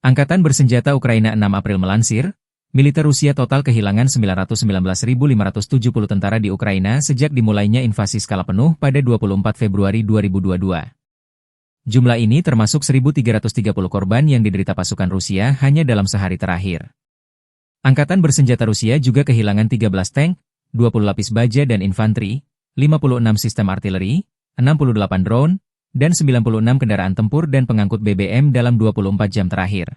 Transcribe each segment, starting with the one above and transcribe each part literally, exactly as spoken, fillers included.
Angkatan Bersenjata Ukraina enam April melansir, militer Rusia total kehilangan sembilan ratus sembilan belas ribu lima ratus tujuh puluh tentara di Ukraina sejak dimulainya invasi skala penuh pada dua puluh empat Februari dua ribu dua dua. Jumlah ini termasuk seribu tiga ratus tiga puluh korban yang diderita pasukan Rusia hanya dalam sehari terakhir. Angkatan bersenjata Rusia juga kehilangan tiga belas tank, dua puluh lapis baja dan infanteri, lima puluh enam sistem artileri, enam puluh delapan drone, dan sembilan puluh enam kendaraan tempur dan pengangkut B B M dalam dua puluh empat jam terakhir.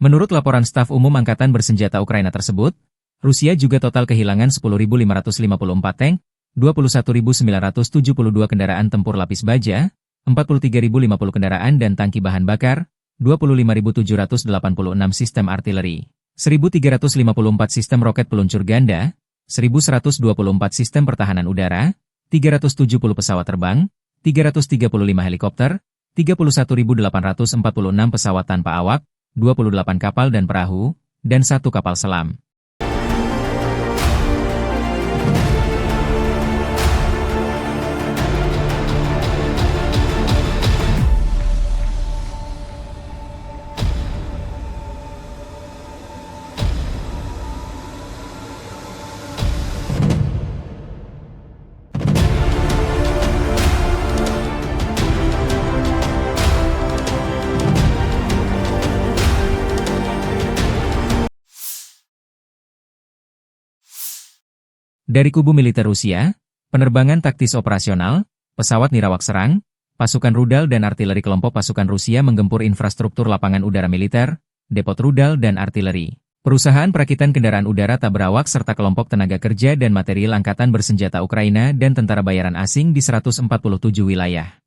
Menurut laporan staf umum angkatan bersenjata Ukraina tersebut, Rusia juga total kehilangan sepuluh ribu lima ratus lima puluh empat tank, dua puluh satu ribu sembilan ratus tujuh puluh dua kendaraan tempur lapis baja, empat puluh tiga ribu lima puluh kendaraan dan tangki bahan bakar, dua puluh lima ribu tujuh ratus delapan puluh enam sistem artileri, seribu tiga ratus lima puluh empat sistem roket peluncur ganda, seribu seratus dua puluh empat sistem pertahanan udara, tiga ratus tujuh puluh pesawat terbang, tiga ratus tiga puluh lima helikopter, tiga puluh satu ribu delapan ratus empat puluh enam pesawat tanpa awak, dua puluh delapan kapal dan perahu, dan satu kapal selam. Dari kubu militer Rusia, penerbangan taktis operasional, pesawat nirawak serang, pasukan rudal dan artileri kelompok pasukan Rusia menggempur infrastruktur lapangan udara militer, depot rudal dan artileri, perusahaan perakitan kendaraan udara tak berawak serta kelompok tenaga kerja dan material angkatan bersenjata Ukraina dan tentara bayaran asing di seratus empat puluh tujuh wilayah.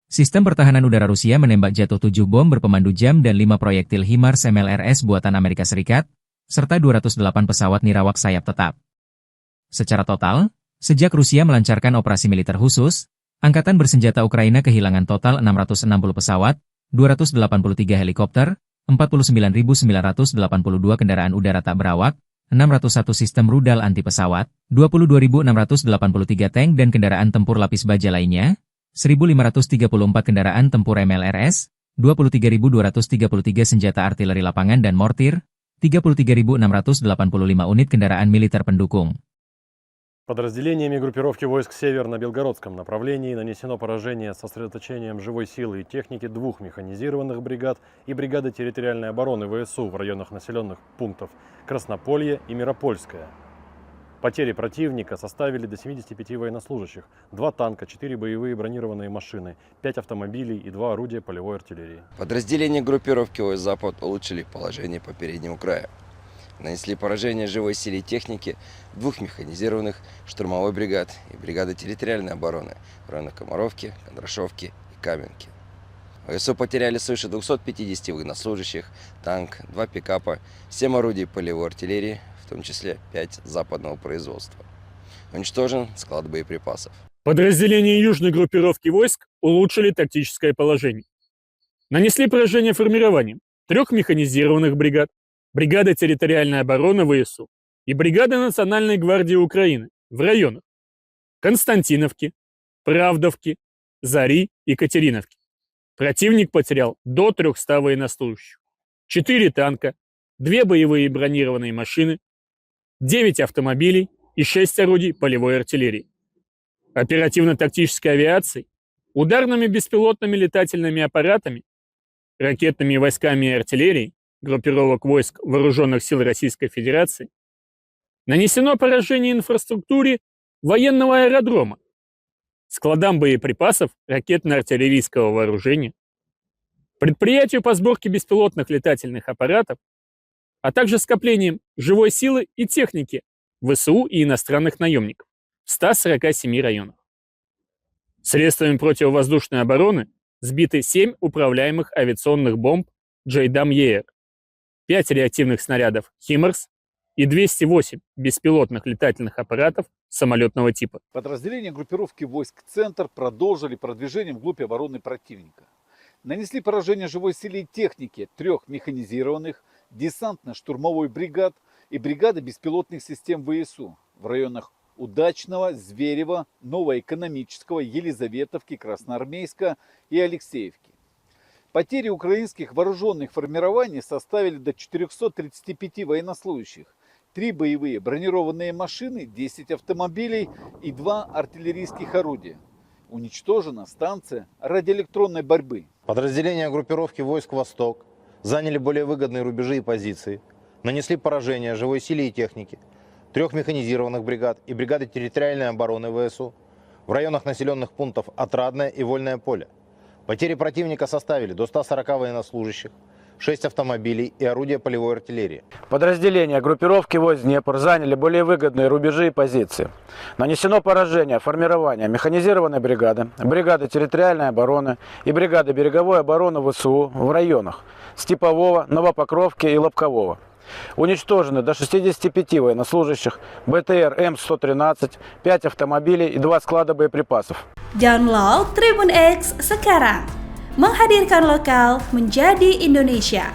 Sistem pertahanan udara Rusia menembak jatuh tujuh bom berpemandu jam dan lima proyektil HIMARS M L R S buatan Amerika Serikat, serta dua ratus delapan pesawat nirawak sayap tetap. Secara total, sejak Rusia melancarkan operasi militer khusus, angkatan bersenjata Ukraina kehilangan total enam ratus enam puluh pesawat, dua ratus delapan puluh tiga helikopter, empat puluh sembilan ribu sembilan ratus delapan puluh dua kendaraan udara tak berawak, enam ratus satu sistem rudal anti pesawat, dua puluh dua ribu enam ratus delapan puluh tiga tank dan kendaraan tempur lapis baja lainnya, seribu lima ratus tiga puluh empat kendaraan tempur M L R S, dua puluh tiga ribu dua ratus tiga puluh tiga senjata artileri lapangan dan mortir, tiga puluh tiga ribu enam ratus delapan puluh lima unit kendaraan militer pendukung. Подразделениями группировки войск «Север» на Белгородском направлении нанесено поражение сосредоточением живой силы и техники двух механизированных бригад и бригады территориальной обороны В С У в районах населённых пунктов Краснополье и Миропольское. Потери противника составили до семидесяти пяти военнослужащих, два танка, четыре боевые бронированные машины, пять автомобилей и два орудия полевой артиллерии. Подразделения группировки войск «Запад» улучшили положение по переднему краю. Нанесли поражение живой силе и технике двух механизированных штурмовой бригад и бригады территориальной обороны в районах Комаровки, Кондрашовки и Каменки. В С У потеряли свыше двухсот пятидесяти военнослужащих, танк, два пикапа, семь орудий полевой артиллерии, в том числе пять западного производства. Уничтожен склад боеприпасов. Подразделения южной группировки войск улучшили тактическое положение. Нанесли поражение формированием трёх механизированных бригад, бригады территориальной обороны В С У и бригады Национальной гвардии Украины в районах Константиновки, Правдовки, Зари, Екатериновки. Противник потерял до трёхсот военнослужащих, четыре танка, две боевые бронированные машины, девять автомобилей и шесть орудий полевой артиллерии. Оперативно-тактической авиацией, ударными беспилотными летательными аппаратами, ракетными войсками и артиллерией группировок войск Вооружённых сил Российской Федерации нанесено поражение инфраструктуре военного аэродрома, складам боеприпасов ракетно-артиллерийского вооружения, предприятию по сборке беспилотных летательных аппаратов, а также скоплениям живой силы и техники В С У и иностранных наёмников в ста сорока семи районах. Средствами противовоздушной обороны сбиты семь управляемых авиационных бомб Джейдам Е Р, пять реактивных снарядов «Химарс» и двести восемь беспилотных летательных аппаратов самолётного типа. Подразделения группировки войск «Центр» продолжили продвижение вглубь обороны противника. Нанесли поражение живой силе и технике трёх механизированных, десантно-штурмовой бригад и бригады беспилотных систем В С У в районах Удачного, Зверева, Новоэкономического, Елизаветовки, Красноармейска и Алексеевки. Потери украинских вооружённых формирований составили до четырёхсот тридцати пяти военнослужащих, три боевые бронированные машины, десять автомобилей и два артиллерийских орудия. Уничтожена станция радиоэлектронной борьбы. Подразделения группировки войск «Восток» заняли более выгодные рубежи и позиции, нанесли поражение живой силе и технике трёх механизированных бригад и бригады территориальной обороны В С У в районах населённых пунктов Отрадное и Вольное Поле. Потери противника составили до ста сорока военнослужащих, шесть автомобилей и орудия полевой артиллерии. Подразделения группировки войск «Днепр» заняли более выгодные рубежи и позиции. Нанесено поражение формирования механизированной бригады, бригады территориальной обороны и бригады береговой обороны В С У в районах Степового, Новопокровки и Лобкового. Уничтожены до шестидесяти пяти военнослужащих, Б Т Р М сто тринадцать, пять автомобилей и два склада боеприпасов. Download Tribun X sekarang. Menghadirkan lokal menjadi Indonesia.